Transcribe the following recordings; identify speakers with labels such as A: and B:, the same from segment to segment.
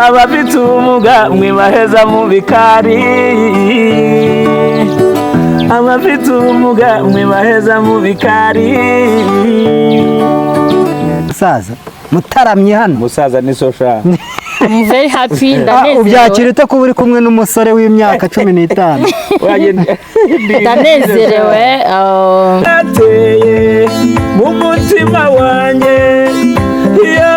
A: Abafite ubumuga mwibaheza mu bikari, abafite ubumuga mwibaheza mu bikari.
B: Musaza mutaramye hano.
C: Musaza ni sosha.
D: I'm very happy, ndanezerewe.
B: Ubyakira ute kuba uri kumwe n'umusore w'imyaka 15?
D: Ndanezerewe.
A: Ateye mu mutima wanjye yo.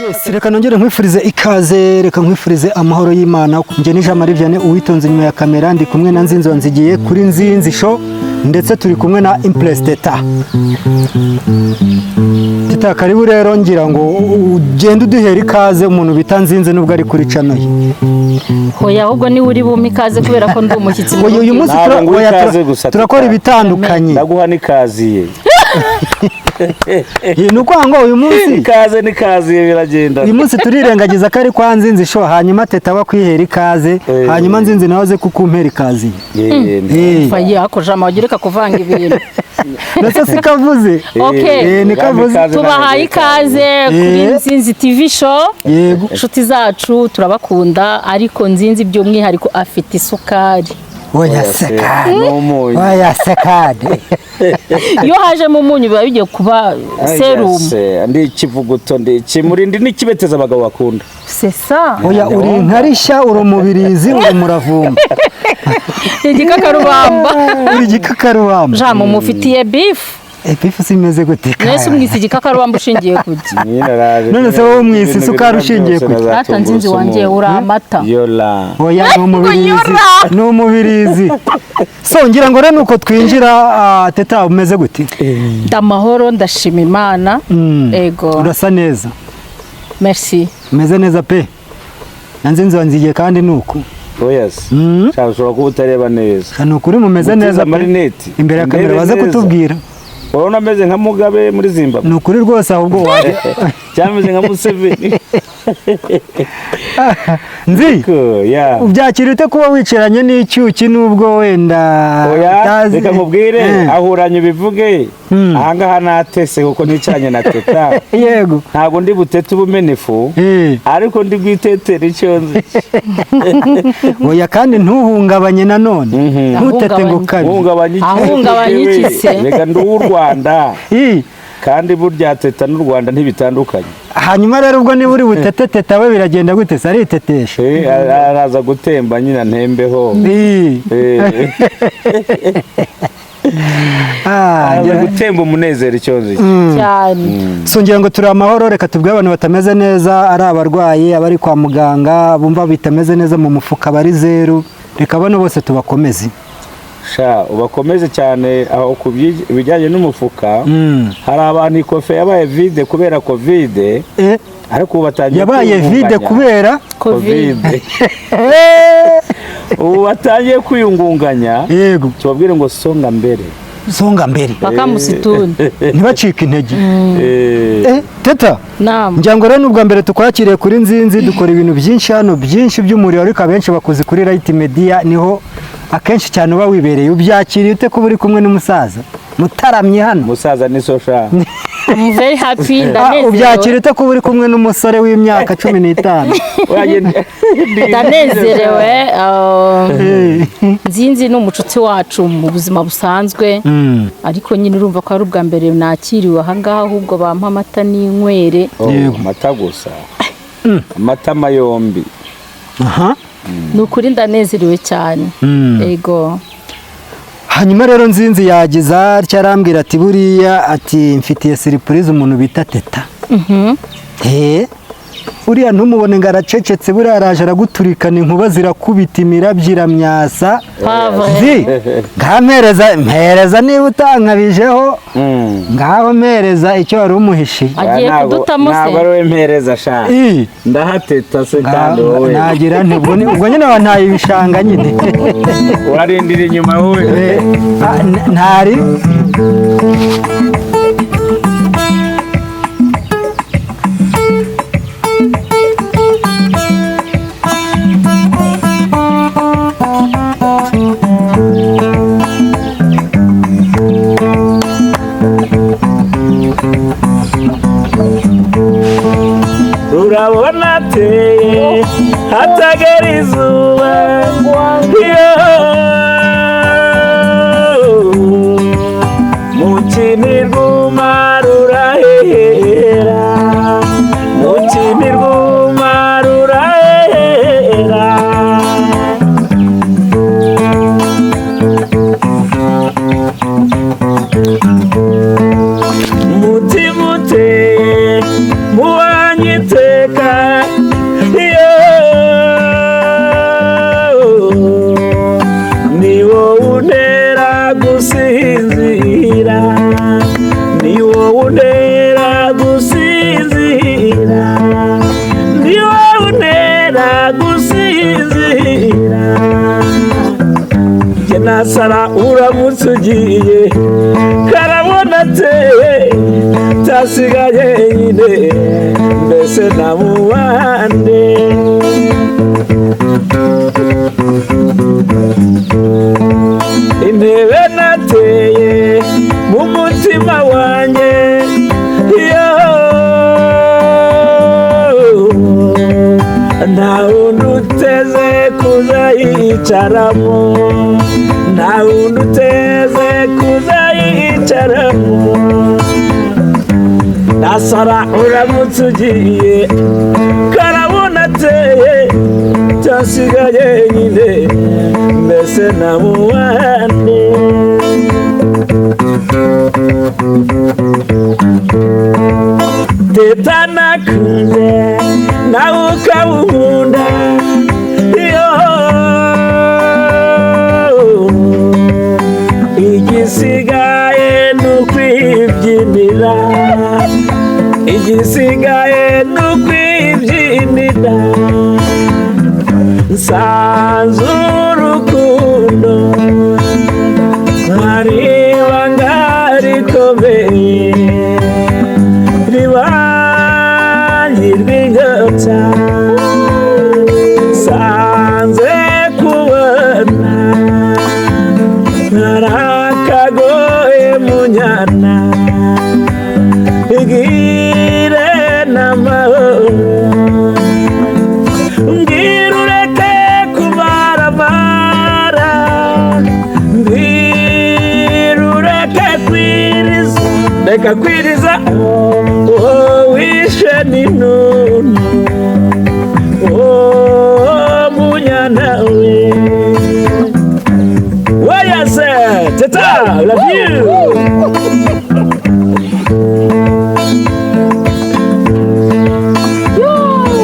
B: Yes, reka nongere nkwifurize ikaze, reka nkwifurize amahoro y'Imana. Njye ni Jean Marie Vianney Uwitonze, inyuma ya kamera ndi kumwe na Nzinzi Wanzigiye kuri Nzinzi Show, ndetse turi kumwe na Impress Teta. Teta, karibu rero, ngira ngo ugende uduhera ikaze umuntu bita Nzinzi nubwo ari kuri channel ye.
D: Hoya, ahubwo niwe uri bumpe ikaze kubera ko ndi umushyitsi mu
B: Oya, uyu
D: rugo.
B: munsi
C: Ntabwo nguha
B: oya,
C: ikaze gusa,
B: turakora
C: Teta.
B: ibitandukanye.
C: Ndaguha n'ikaziye.
B: Ni ukuvuga ngo uyu munsi
C: Ikaze n'ikaziye biragenda.
B: Uyu munsi turirengagiza ko ari kwa Nzinzi Show, hanyuma Teta bakwihera ikaze, hanyuma Nzinzi nawe aze kukumpera ikaze.
D: Faye, ako jama wagira reka kuvanga ibintu.
B: Ndetse sikavuze.
D: Okay.
B: Ni kavuze.
D: Tubahaye ikaze kuri Nzinzi TV Show.
B: Yego.
D: Inshuti zacu turabakunda, ariko Nzinzi by'umwihariko afite isukari.
B: Oya sekade.
C: N'umunyu.
B: Oya sekade.
D: Iyo hajemo umunyu biba bigiye kuba serumu.
C: Ndi ikivuguto, ndi ikimurindi n'ikibeteza abagabo bakunda.
D: C'est ça.
B: Oya, uri inkarishya, uri umubirizi, uri umuravumba.
D: Igikakarubamba.
B: Uri igikakarubamba.
D: Jamu mufitiye beef.
B: Beef si imeze gute?
D: Mwese umwise igikakarubamba ushingiye kuki?
B: None se wowe umwise isukari ushingiye kuki?
D: Rata Nzinzi wanjye, uri amata.
C: Yola.
B: Oya, ni umubirizi, ni umubirizi. So ngira ngo rero nuko twinjira. Teta, umeze gute?
D: Ndamahoro, ndashima Imana. Ego.
B: Urasa neza.
D: Merci.
B: Umeze neza pe, na Nzinzi Wanzigiye kandi nuko.
C: Oya se. Shaka, ushobora kuba utareba neza.
B: Ni ukuri mumeze
C: Gutiza
B: neza pe.
C: amarineti.
B: Imbere ya kamera
C: Ndebe
B: baze
C: neza.
B: kutubwira.
C: Urabona ameze nka Mugabe muri Zimbabwe.
B: Ni ukuri rwose, ahubwo waje
C: Cyangwa ameze nka Museveni.
B: Nzi
C: Ko, ya.
B: ubyakira ute kuba wicaranye n'icyuki nubwo wenda
C: Oya,
B: utazi?
C: reka nkubwire, ahuranye ubivuge. Ahangaha natese kuko nicaranye na Teta. Ntabwo ndi butete ubumenefu, ariko ndi bwitetere icyo nzi.
B: Oya, kandi ntuhungabanye nanone, ntutete ngo kabi.
C: Uhungabanya iki?
D: Ahungabanya iki se?
C: Reka, ndi uw'u Rwanda.
B: Ii.
C: Kandi burya Teta n'u Rwanda ntibitandukanye.
B: Hanyuma rero ubwo niba uri butete Teta we biragenda gute se, aritetesha?
C: Araza gutemba nyine ntembeho.
B: Ii.
C: Araza gutemba umunezero icyo nzi.
D: Cyane.
B: So ngira ngo turi amahoro. Reka tubwire abantu batameze neza, ari abarwayi, abari kwa muganga bumva bitameze neza mu mufuka, bari zeru, reka bano bose tubakomeze.
C: Sha, ubakomeze cyane aho ku bijyanye n'umufuka. Hari abantu ikofe yabaye vide kubera Covid, ariko ubu batangiye
B: Yabaye vide
C: kwiyungunganya.
B: kubera
D: Covid.
C: Covid. Ubu batangiye kwiyungunganya. Tubabwire ngo songa mbere.
B: Songa mbere.
D: Paka musituni.
B: Ntibacike intege. Teta,
D: Naam.
B: ngira ngo rero ni ubwa mbere tukwakiriye kuri Nzinzi. Dukora ibintu byinshi hano, byinshi by'umuriro, ariko abenshi bakuzi kuri Light Media, niho akenshi cyane uba wibereye. Ubyakiriye ute kuba uri kumwe n'umusaza mutaramye hano?
C: Musaza ni sosha.
D: I'm very happy, ndanezerewe.
B: Ubyakira ute kuba uri kumwe n'umusore w'imyaka 15?
D: Ndanezerewe. Nzinzi ni umucuti wacu mu buzima busanzwe, ariko nyine urumva ko ari ubwa mbere nakiriwe ahangaha, ahubwo bampa amata n'inywere.
C: Oh,
B: Yego.
C: amata gusa, amatama yombi.
D: Ni ukuri ndanezerewe cyane. Ego.
B: Hanyuma rero Nzinzi yagize atya arambwira ati buriya, ati mfitiye surprise umuntu bita Teta. Uriya ntumubone ngo aracecetse, buriya araje araguturikana, inkuba zirakubita, imirabyo iramyasa.
D: Pavre.
B: Zi ngampereza, mpereza niba utankabijeho. Ngaho mpereza icyo wari umuhishiye.
D: Agiye kudutamo se?
C: Ntabwo ari we mpereza sha.
B: Ii.
C: Ndahateta se kandi wowe?
B: Nagira nti ubwo nyine wantaye ibishanga nyine.
C: Urarindira inyuma wowe.
B: Ntari.
C: Nasara uramutse ugiye karabona ateye tasigaye nyine mbese namubande. Intebe nateye mu mutima wanjye yo, nta wundi uteze kuzayicaramo, nta wundi uteze kuzayicaramo. Nasara uramutse ugiye karabona ateye cyasigaye nyine mbese namuwane. Teta nakunze nawe ukawukunda yo, igisigaye ni ukwibyinira, igisigaye ni ukwibyinira. Nsanze urukundo ari ibanga rikomeye ribangirwa inyota, nsanze kubona narakagoye munyana igire n'amahoro. Mbwira ureke kumaramara, mbwira ureke kwiriza, reka kwiriza uwo wishe n'inunu uwo munyana we. Wayase teta love you.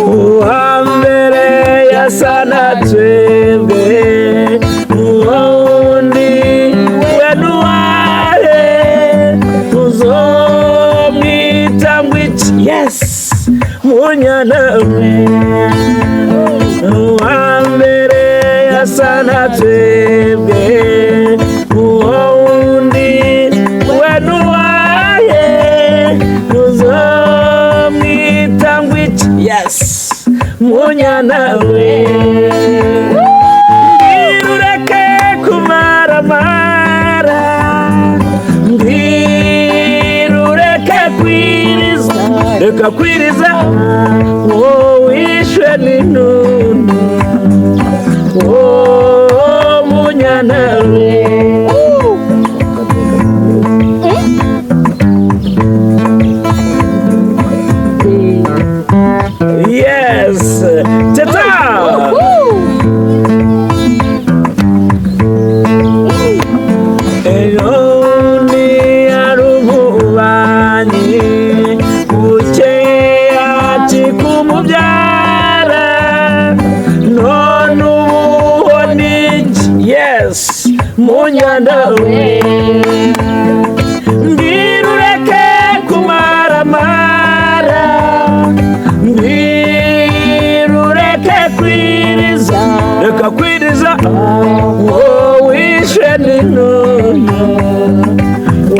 C: Uwambere yasa na twebwe, uwundi we nuwahe uzomwita ngwiki? Yes munyana we. Uwambere yasa na twebwe, uwundi we nuwahe uzomwita ngwiki? Yes munyana we. Mbwira ureke kumaramara, mbwira ureke kwiriza, reka kwiriza uwo wishwe n'intuntu uwo munyana we. Yes, teta. Ejo ni ari umubanyi bukeya kikumubyara, none ubu ni iki? Yes munyana we. Mbwira ureke kumaramara, mbwira ureke kwiriza, reka kwiriza uwo wishe n'intuntu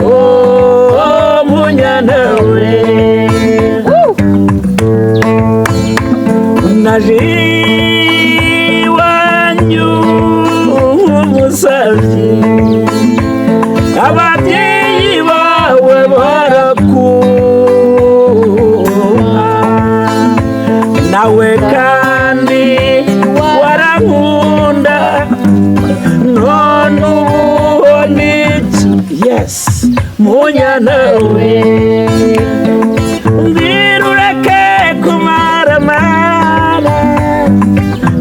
C: uwo munyana we. Naje iwanyu umusavyi, ababyeyi bawe barakubaha, nawe kandi warankunda, none ubu ni iki? Yes munyana we. Mbwira ureke kumaramara,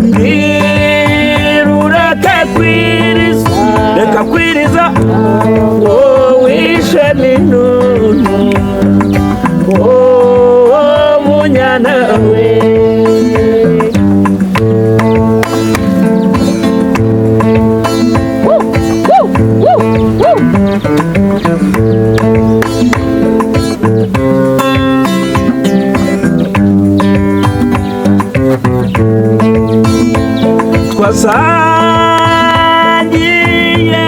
C: mbwira ureke kwiriza, reka kwiriza uwo wishe n'intuntu uwo munyana we. Twasangiye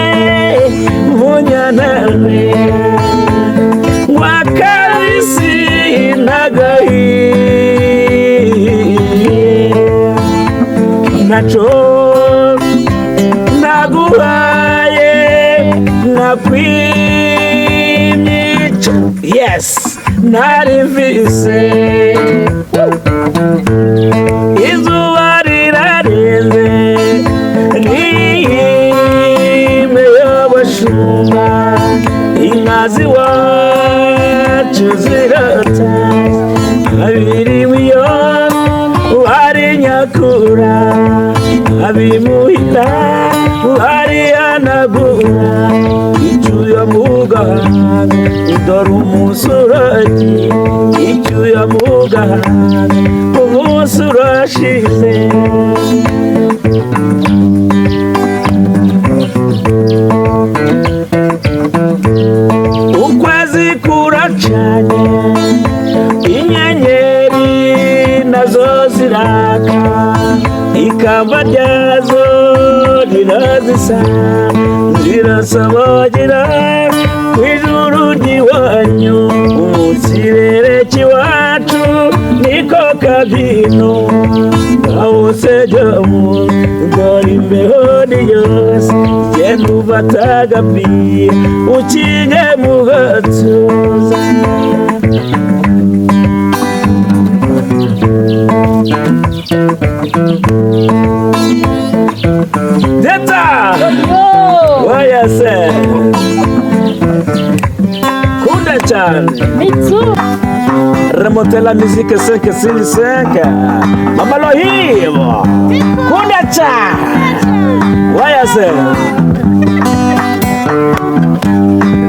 C: Nshimye, yes, nari mvise izuba rirarenze, n'ihime y'abashumba, inka z'iwacu zirata abiriwe iyo bari nyakura, abimuhira barihanagura icyuya mu gahanga, dore umunsi uragiye, icyuya mu gahanga, umunsi urashize. Ukwezi kuracanye, inyenyeri nazo ziraka, ikamba ryazo rirazisa, zirasabagira ku ijuru ry'iwanyu, mu kirere cy'iwacu niko kabyino, aho sejyamu dore imbeho ni yose, genda ufata agapira ukinge mu gatuza. Teta! Oya se! Kunda cyane! Remonte la musique 5 6 5. Mama Lohimo! Kunda cyane! Oya se!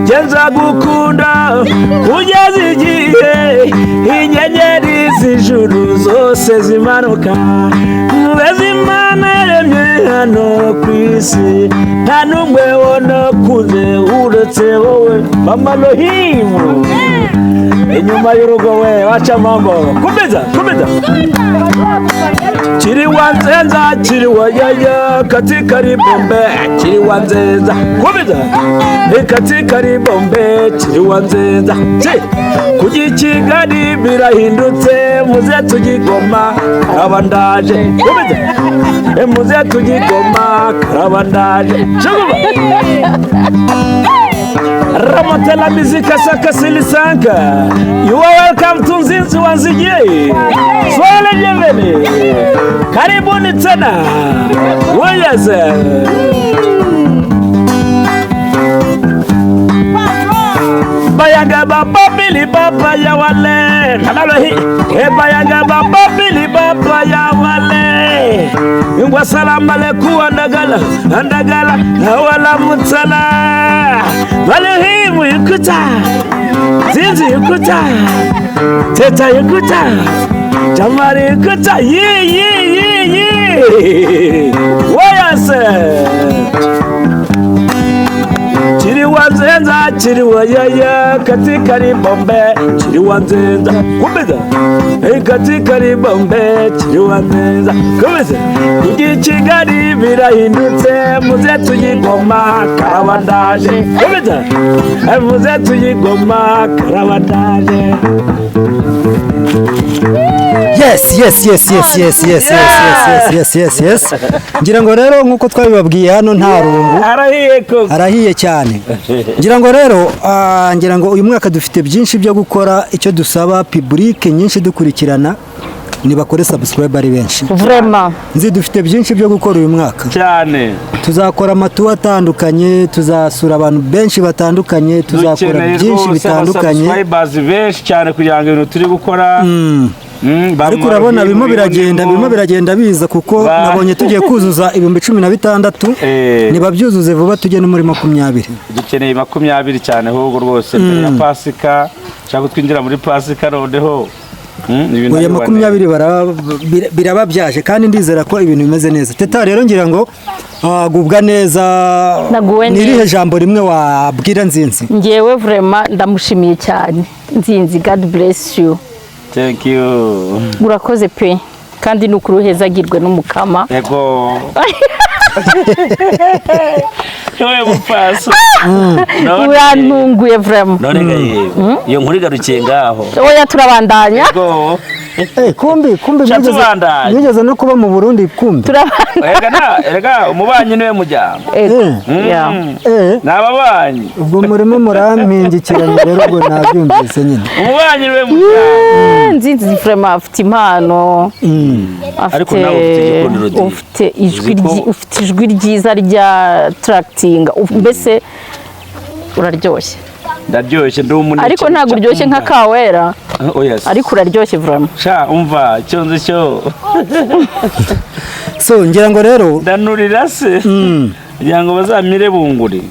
C: Genza gukunda kugeza igihe inyenyeri z'ijuru zose zimanuka, mbese Imana yaremye hano ku isi nta n'umwe wanakuze uretse wowe. Mama Lohimo inyuma y'urugo we waca mambo kumeza kumeza kiriwa nzenza kiriwa yaya katika ribombe kiriwa nzenza kumeza katika ribombe kiriwa nzenza kujya i Kigali birahindutse muze tugigoma karabandaje kumeza muze tugigoma karabandaje. Remonte la musique saka silisanka. You are welcome to Nzinzi Wanzigie. Soyez les bienvenus. Karibuni tena. Weyeze. Bayanga baba bili baba ya wale. Namalohi. E bayanga baba bili baba ya wale. Ingwa salamu alaikum andagala andagala wala mutala. Walehimu yukuta. Zinzi yukuta. Teta yukuta. Jamari yukuta. Yi yi yi yi. Wayase. Chiriwa nzenza chiriwa yaya katika ribombe chiriwa nzenza kumeza katika ribombe chiriwa nzenza kumeza kujya i Kigali birahindutse muze tuyigoma karabandaje kumeza muze tuyigoma karabandaje.
B: Yes yes yes yes yes yes yes yes yes yes. Ngira ngo rero nkuko twabibabwiye hano nta rungu, arahiye cyane. Ngira ngo rero ngira ngo uyu mwaka dufite byinshi byo gukora. Icyo dusaba public nyinshi dukurikirana ni bakore subscribe ari benshi.
D: Vraiment
B: nzi dufite byinshi byo gukora uyu mwaka
C: cyane.
B: Tuzakora amatuwa atandukanye, tuzasura abantu benshi batandukanye, tuzakora byinshi bitandukanye,
C: subscribers benshi cyane kugira ngo ibintu turi gukora.
B: Ariko urabona birimo biragenda, birimo biragenda biza kuko nabonye tugiye kuzuza 16,000, nibabyuzuze vuba tujye no muri 20.
C: Dukeneye 20 cyane ahubwo rwose mbere ya Pasika, cyangwa twinjira muri Pasika noneho.
B: Oya 20 birababyaje kandi ndizera ko ibintu bimeze neza. Teta rero ngira ngo gubwa neza, nirihe jambo rimwe wabwira Nzinzi?
D: Ngewe vraiment ndamushimiye cyane Nzinzi, God bless you.
C: Thank you.
D: Urakoze pe, kandi nukuruhezagirwe n'umukama.
C: Yego. Yewe mupfaso.
D: Urantunguye vraiment.
C: None ga yewe, iyo nkuru igarukiye ngaho?
D: Oya, turabandanya.
C: Go.
B: Kumbi kumbi
C: Tubandanya.
B: Mwigeze no kuba mu Burundi kumbi?
D: Turabandanya.
C: Erega na erega umubanyi niwe mujyango.
D: Ego. Yeah.
C: Ni ababanyi.
B: Ubwo murimo murampingikiranya rero, ubwo nabyumvise nyine.
C: Umubanyi niwe mujyango.
D: Nzinzi vraiment afite impano.
C: Ariko nawe ufite igikundiro di.
D: Ufite ijwi
C: Uzi ko-
D: ufite ijwi ryiza rya tracting, mbese uraryoshye.
C: Ndaryoshye, ndi umuneke.
D: Ariko ntabwo uryoshye nka kawera.
C: Oya.
D: Ariko uraryoshye vraiment.
C: Sha, umva, icyo nzi cyo
B: So ngira ngo rero
C: ndanurira se kugira ngo bazamire bunguri.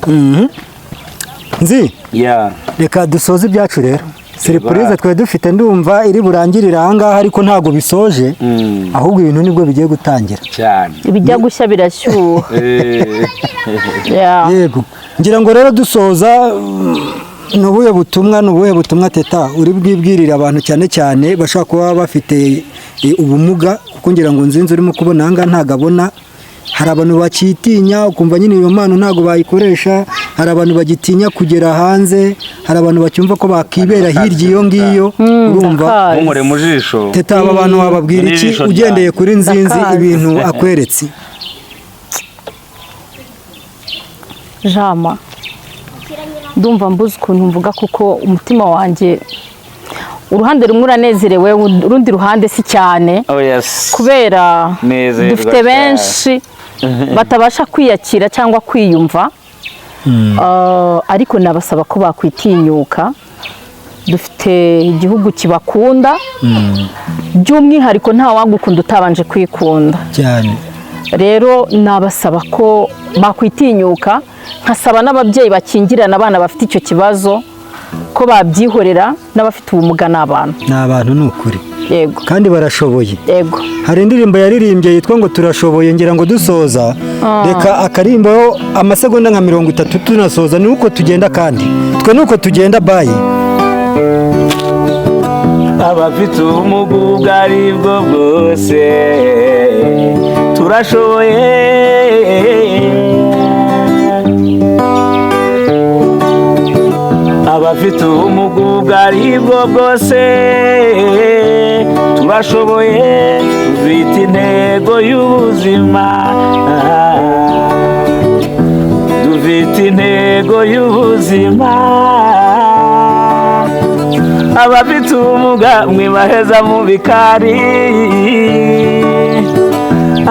B: Nzi
C: Ya.
B: Reka dusoze ibyacu rero. Surprise twari dufite ndumva iri burangirire ahangaha, ariko ntabwo bisoje, ahubwo ibintu nibwo bigiye gutangira.
C: Cyane.
D: Ibijya gushya birashyuha. Yeah.
B: Yego, ngira ngo rero dusoza, ni ubuhe butumwa Teta uri bwibwirire abantu, cyane cyane bashobora kuba bafite ubumuga? Kuko ngira ngo Nzinzi urimo kubona ahangaha ntabwo abona. Hari abantu bakitinya, ukumva nyine iyo mpano ntabwo bayikoresha. Hari abantu bagitinya kugera hanze, hari abantu bacyumva ko bakibera hirya iyo ngiyo, urumva?
D: Ndakazi.
C: Munkore mu jisho.
B: Teta, aba bantu wababwira iki
C: N'ijisho
B: ugendeye kuri Nzinzi,
D: Ndakazi.
B: ibintu akweretse?
D: Jama, ndumva mbuze ukuntu mvuga, kuko umutima wanjye uruhande rumwe uranezerewe, urundi ruhande si cyane,
C: Oh yes.
D: kubera
C: Nezerwa
D: dufite
C: cyane.
D: benshi batabasha kwiyakira cyangwa kwiyumva. Ariko nabasaba ko bakwitinyuka. Dufite igihugu kibakunda by'umwihariko, nta wagukunda utabanje kwikunda.
B: Cyane.
D: Rero nabasaba ko bakwitinyuka, nkasaba n'ababyeyi bakingirana abana bafite icyo kibazo ko babyihorera. N'abafite ubumuga ni abantu.
B: Ni abantu, ni ukuri.
D: Yego.
B: Kandi barashoboye.
D: Yego.
B: Hari indirimbo yaririmbye yitwa ngo "Turashoboye". Ngira ngo dusoza, reka akarimbo amasegonda nka 30 tunasoza. Ni uko tugenda, kandi twe ni uko tugenda bayi.
C: Abafite ubumuga ubwo ari bwo bwose, turashoboye. Abafite ubumuga ubwo ari bwo bwose, turashoboye. Dufite intego y'ubuzima, dufite intego y'ubuzima. Abafite ubumuga mwibaheza mu bikari,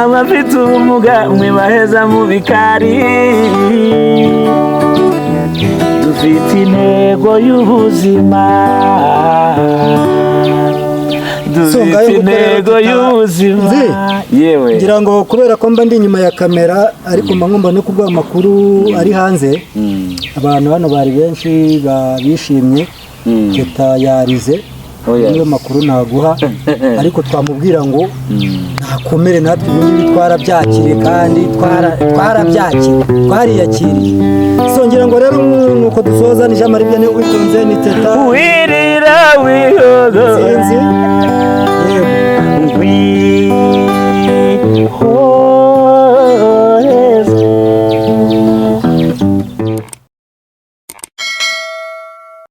C: abafite ubumuga mwibaheza mu bikari. Dufite intego y'ubuzima,
B: So, ngayo
C: dufite
B: nguko rero
C: intego y'ubuzima.
B: Nzi.
C: Yewe.
B: Ngira ngo kubera ko mba ndi inyuma ya kamera, ariko mba ngomba no kuguha amakuru ari hanze. Abantu hano bari benshi, bishimye. Teta yarize.
C: Oh, yes.
B: Niyo makuru naguha, ariko twamubwira ngo ntakomere. Natwe ibi ngibi twarabyakiriye, kandi twarabyakiriye, twariyakiriye. So ngira ngo rero nuko dusoza. Ni Jean Marie Vianney Uwitonze, ni Teta
C: Wirira wihogo.
B: Nzinzi.